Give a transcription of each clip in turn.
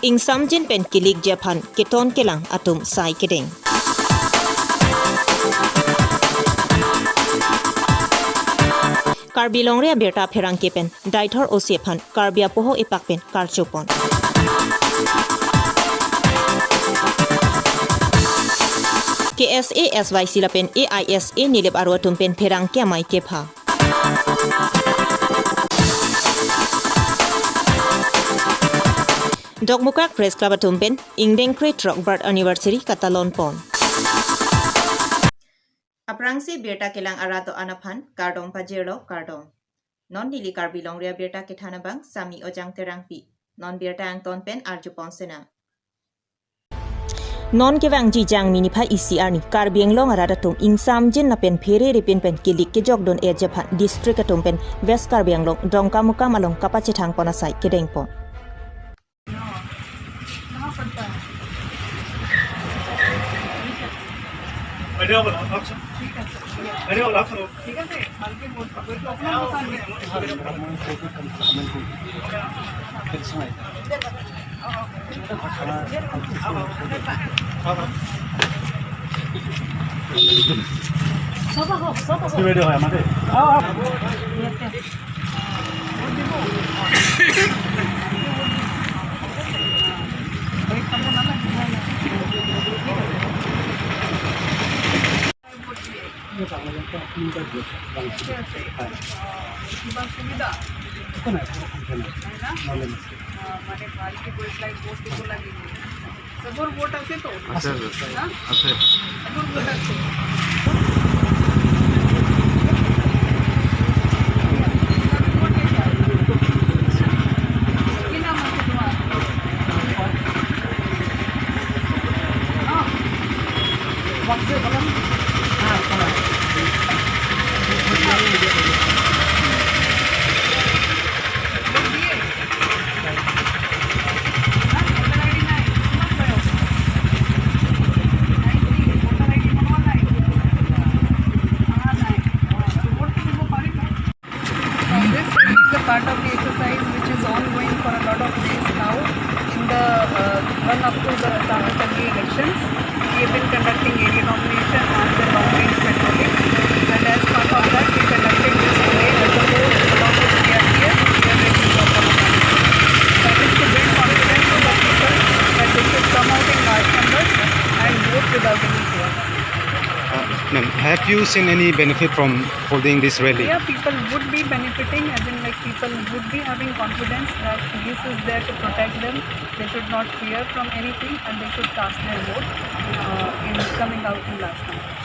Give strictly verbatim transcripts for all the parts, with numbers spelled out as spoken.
Ingsamjin pen kilikji aphan keton kelang atum sai kedeng. Karbi Longri abirta pherangke pen Deithor O C aphan Karbi apoho epak pen karchopon. K S A, S Y C lapen A I S A Nilip Aro atum pen pherangke amei kepha. Dokmoka Press Club atum pen ingdeng krethrok birth anniversary katalon pon. Aphrangsi birta kelang arat do-an aphan kardom pajirlo, kardom. Non neli Karbi Longri abirta kethan abang Sami Ojang Terangpi. Non birta angton pen arjupon sena. Non kevangji Jangmi niphai isi arni Karbi Anglong arat atum ingsamjin lapen phere ripin pen kilik kejokdun-etji aphan district atum pen West Karbi Anglong Dongkamukam along kapachethangpon asai kedengpon. ठीक है, ठीक है। ठीक है, ठीक है। মানে ভালকে গৈ পেলাই ভোট দিব লাগিব। চবৰ ভোট আছে তো? আছে, আছে। হা? আছে। চবৰ ভোট আছে। কি নাম আছে তোমাৰ? অ। This is a part of the exercise which is ongoing for a lot of days now in the, uh, run up to the Assam Assembly elections. We have been conducting area nomination and the long range patrolling. And as part of that, we conducted this today as a whole along with C R P F. We are ready for the moment. That is to build confidence of the people that they should come out in large numbers and vote without any fear. Uh, ma'am, have you seen any benefit from holding this rally? Yeah, people would be benefiting, as in, like, people would be having confidence that police is there to protect them. They should not fear from anything and they should cast their vote, uh, in coming out in large numbers.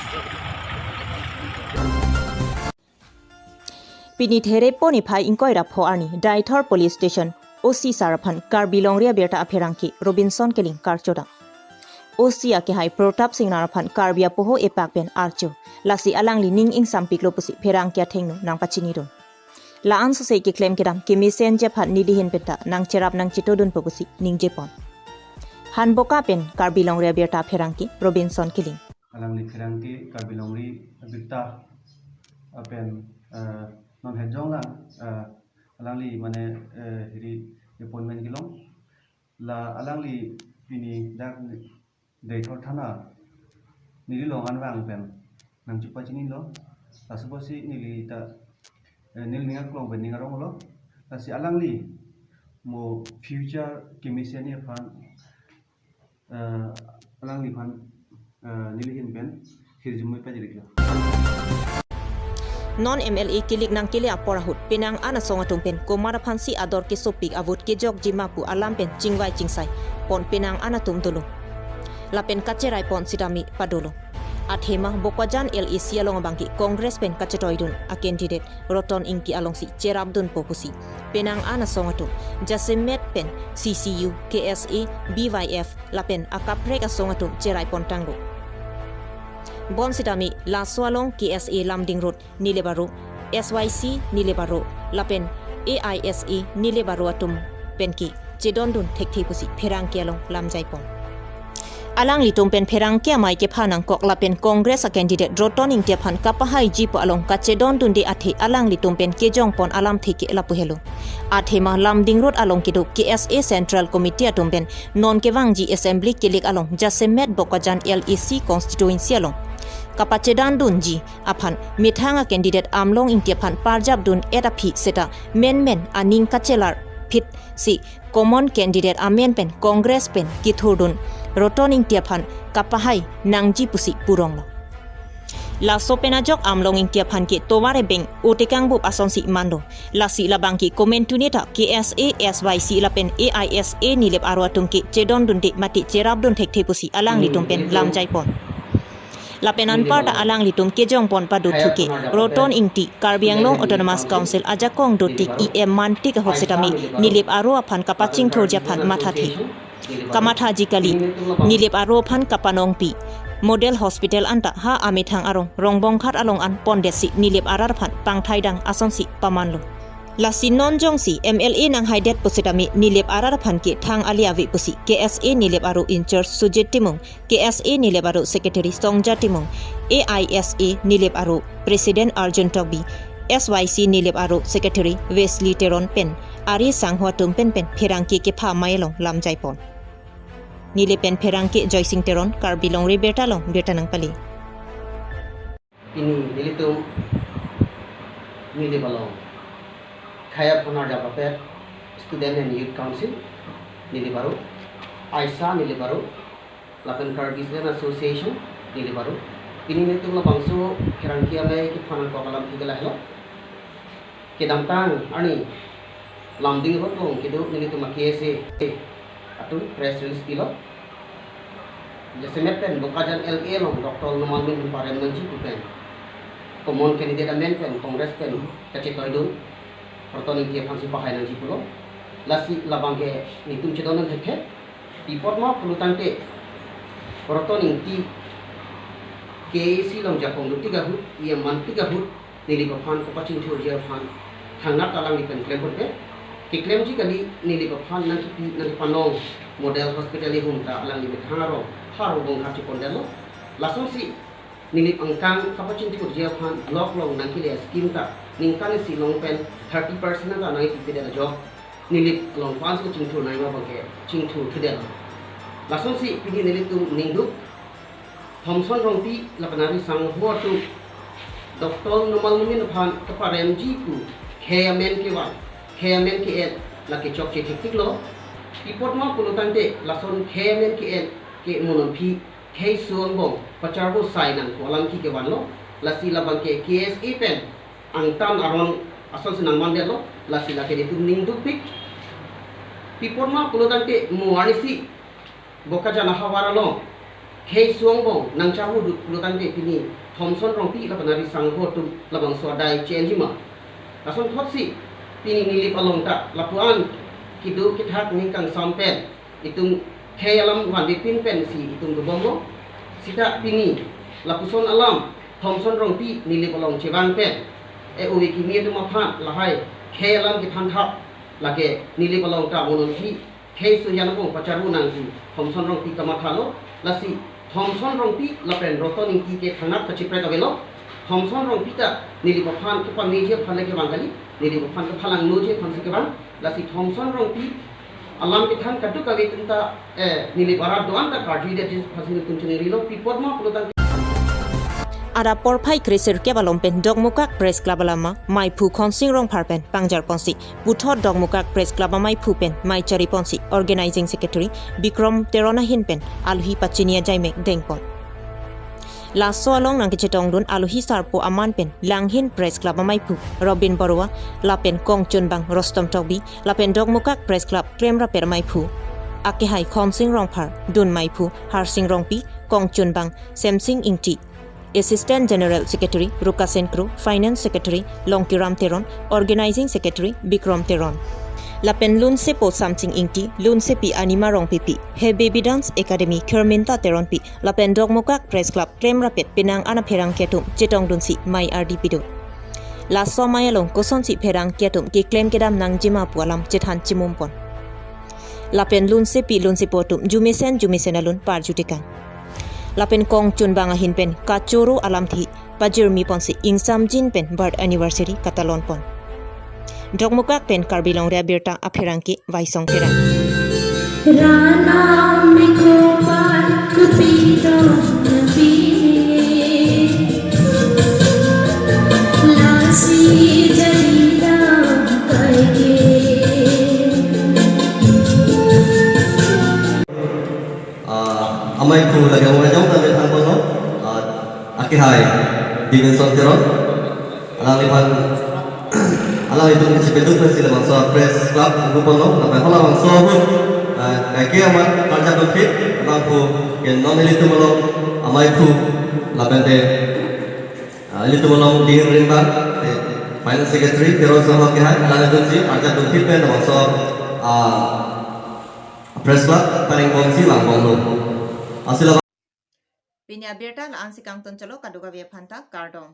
Pini Therepo niphai ingkoi ra pho arni Deithor Police Station O C sir aphan Karbi Longri abirta apherangke Robinson Killing karchodam. O C akehai Protap Singnar aphan Karbi apoho epak pen archo. Lasi alangli ning ingsampiklo pusi pherangke athengno nangpachinidun. La-an sose keklem kedam kemesenji aphan nelihin penta nangcherap nangchetodunpo pusi ningjepon. Hanboka pen Karbi Longri abirta apherangke Robinson Killing. Alangli pherangke Karbi Longri abirta apen, eh, non hejong lang, eh, alangli mane, eh, hiri appointment kelong. La alangli pini dak Deithor thana neli along anvang pen nangchepachinilo. Laso apotsi neli ta, eh, neli ning aklong pen ning aronglo. Lasi alangli mo future kemesen aphan, eh, alangliphan, eh, nelihin pen hirjume pajirlo. Non M L A kilik nangkele apor ahut penang an asong atum pen komat aphansi ador kesopik avote kejokji ma pu alam pen chingvai chingsai pon penang an atum dolo. Lapen kacheraipon sitame padolo. Athema Bokajan L A C along abangke Congress pen kachetoidun a candidate Roton Ingti alongsi cherapdunpo pusi penang an asong atum jasemet pen C C U, K S A, B Y F lapen akaprek asong atum cheraipon tanglo. Bonsitame laso along K S A Lumding Road Nilip Aro, S Y C Nilip Aro lapen A I S A Nilip Aro atum penke chedondun thekthe pusi pherangke along lamjaipon. Alanglitum pen pherangke amei kepha nangkok lapen Congress a candidate Roton Ingti aphan kapahaiji pu along kachedondunde athe alanglitum pen kejongpon alamthe ke lapu helo. Athema Lumding Road along kedo K S A Central Committee atum pen non kevangji assembly kelek along jasemet Bokajan L A C constituency along kapachedondunji aphan methang a candidate Amlong Ingti aphan parjapdun-et aphi seta menmen aning kachelar phit si common candidate amen pen Congress pen kithurdun Roton Ingti aphan kapahai nangji pusi puronglo. Laso pen ajok Amlong Ingti aphan ke tovar ebeng otekang bup asonsi mando. Lasi labang ke komentune ta K S A, S Y C lapen A I S A Nilip aro atum ke chedondunde mate cherapdun thekthe pusi alanglitum pen lamjaipon. Lapen anparta alanglitum kejongpon padothu ke Roton Ingti Karbi Anglong Autonomous Council ajakong dotik E M mantik ahut setame Nilip aro aphan kapachingthurji aphan mathathe. Kamathaji kali, Nilip aro aphan kapanongpi model hospital anta ha amethang arong Rongbongkhat along an pondetsi Nilip arat aphan pangthaidang asonsi pamanlo. Lasi non jongsi M L A nanghaidet pusitame Nilip arat aphan ke thang ali ave pusi K S A Nilip aro in-charge Sujit Timung, K S A Nilip aro secretary Songja Timung, A I S A Nilip aro president Arjun Tokbi, S Y C Nilip aro secretary Wesley Teron pen ari sangho atum pen pen pherangke kepha amei along lamjaipon. Nilip pen pherangke Joysing Teron, Karbi Longri Birta along birta nangpale. Pini nelitum Nilip along khei aphan arjap apet Student and Youth Council Nilip aro, AISA Nilip aro, lapen Karbi Student Association Nilip aro. Pini nelitum labangso pherangke amei kepha nangkok alamthe ke lahelo. Kedamtang arni Lumding Road along kedo nelitum a K S A atum press release pilo. Jasemet pen Bokajan L A along Doctor Numal Momin parem nangji pu pen common candidate amen pen Congress pen kachetoidun Roton Ingti aphansi pahai nangji pulo. Lasi labang ke nelitum chedondun thekthe. Pi apot ma pulo tangte Roton Ingti K A A C along jakong dotik ahut, E M mantik ahut, Nilip aphan kapachingthurji aphan thangnat alangli pen klem ponpe. Keklemji kali, Nilip aphan nangkipi nangkipanong model hospital ahum ta alangli methang arong ha Rongbongkhat chepondetlo. Lasonsi Nilip angkang kapachingthurji aphan block along nangkele scheme ta ningkan isi along pen thirty percent ta nangkipidet ajok Nilip along aphansi chingthur nangma abang ke chingthur thudetlo. Lasonsi pini nelitum ningduk Thomson Rongpi lapen ari sangho atum Doctor Numal Momin aphan kaparemji pu khei amen kevan, khei amen ke-en lake chokche thektheklo. Pi apot ma pulo tangte lason khei amen ke-en ke mo non aphi khei su angbong pacharbo sai nangkok alam ke kevanlo. Lasi labang ke K S A pen angtan aron asonsi nangmandetlo. Lasi lake nelitum ningdukpik. Pi apot ma pulo tangte mo arnisi Bokajan ahavar along khei su angbong nangcharbo duk pulo tangte pini Thomson Rongpi lapen ari sangho atum labangso adai che-enji ma. Lasonthotsi pini Nilip along ta lapu-an kedo kethak ningkangsam pen itum khei alam vanvepin pensi itum dobomlo. Seta pini lapuson alam Thomson Rongpi Nilip along chevang pen e-ove kimi atum aphan lahai khei alam kethanthap lake Nilip along ta mo non aphi khei su jan angbong pacharbo nangji Thomson Rongpi kamathalo. Lasi Thomson Rongpi lapen Roton Ingti ke thangnat kachipret avelo. Thomson Rongpi ta Nilip aphan kepameji aphan le kevang kali, Nilip aphan kephalangnoji aphansi kevang. Lasi Thomson Rongpi alam kethan kadokave atum ta, eh, Nilip arat do-an ta karjuidetji aphansi nelitum chiningrilo. Pi apot ma pulo tangte. Adap porphai kre sirkep along pen Dokmoka Press Club alama maiphu Khonsing Rongphar pen pangjarponsi puthot Dokmoka Press Club amaiphu pen mei chariponsi Organizing Secretary Bikrom Teron ahin pen alohi pachini ajaimek dengpon. Laso along nangkechetongdun alohi sarpo aman pen Langhin Press Club amaiphu Robin Baruah lapen kongchunbang Rostom Tokbi lapen Dokmoka Press Club klemrapet amaiphu akehai Khonsing Rongphar, dun maiphu Harsing Rongpi, kongchunbang Semsing Ingti, Assistant General Secretary Rukasen Kro, Finance Secretary Longkiram Teron, Organizing Secretary Bikrom Teron. Lapen lunsepo Samsing Ingti, lunsepi Anima Rongpipi, He Baby Dance Academy Kherminta Teronpi, lapen Dokmoka Press Club klemrapet penang an apherangke atum chetongdunsi mei ardi pido. Laso mei along kosonsi pherangke atum keklem kedam nangjima pu alam chethan chimumpon. Lapen lunsepi lunsepo atum jumesen jumesen alun parju tekang. Lapen kong chunbang ahin pen kachoro alamthe pajirmi ponsi ingsamjin pen birth anniversary katalon pon. Drokmokak pen Karbi Longri Abirta apherangke Vaisong Terang. Ranam mikropai kupito pini. Lasi jadi dam kaike. Ah, amei phu lake amei jong ta le thang kono. Ah, akehai Dimension Teron. Alangliphan, alanglitum kachepeduk pensi labangso press club ingpu ponlo, lapen halabangso ahut, eh, kaike amat karjap dukthip, abang phu, ke non ilitum along amei phu, lapen te, ah, ilitum along Dihing Ringbang, te, finance secretary, Teron Sangho akehai, alanglitumsi karjap dukthip pen labangso, ah, press club, pareng bomsi vang bomlo. Lasi la Pini abirta la-ansi kangton chalo, kadokave aphanta kardom.